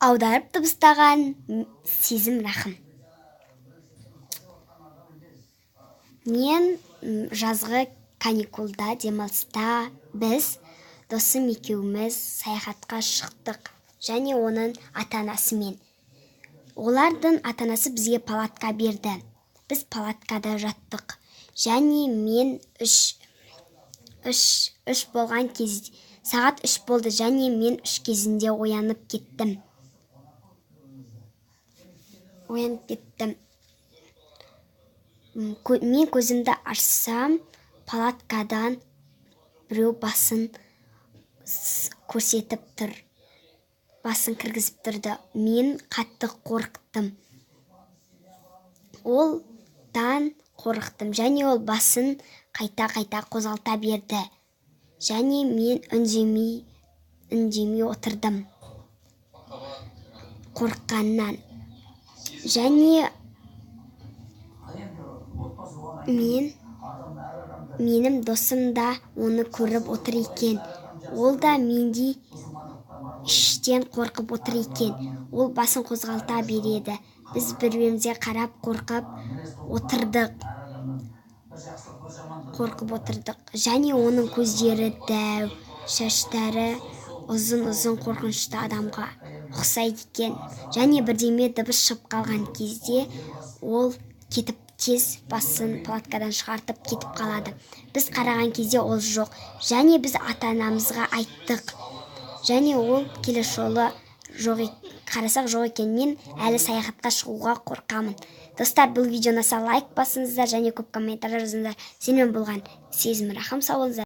Аударып дыбыстаған Сезім Рахым. Мен жазғы каникулда, демалыста біз досым екеуміз саяхатқа шықтық және оның ата-анасымен. Олардың ата-анасы бізге палатка берді. Біз палаткада жаттық. Және мен үш болған кез, сағат 3 болды және мен 3 кезінде оянып кеттім. Оянып кеттім. Мен көзімді ашсам, палаткадан біреу басын көрсетіп тұр. Басын кіргізіп тұрды. Мен қатты қорықтым. Олдан қорықтым. Және ол басын қайта-қайта қозғалта берді. Және мен үндемей отырдым. Қорыққаннан. Және менің досым да оны көріп отыр екен. Ол да мендей іштен қорқып отыр екен. Ол басын қозғалта береді. Біз бір-бірімізге қарап қорқып отырдық. Қорқып отырдық. Және оның көздері дәу, шаштары ұзын-ұзын, қорқынышты адамға ұқсайды екен. Және бірдеме дыбыс шығып қалған кезде ол кетіп, тез басын палаткадан шығартып кетіп қалады. Біз қараған кезде ол жоқ. Және біз ата-анамызға айттық. Және ол келесі жолы жоқ, қарасақ, жоқ екен. Мен әлі саяхатқа шығуға қорқамын. Достар, бұл видео ұнаса, лайк басыңыздар және көп комментарий жазыңыздар. Сенімен болған Сезім Рахым. Сау болыңыздар.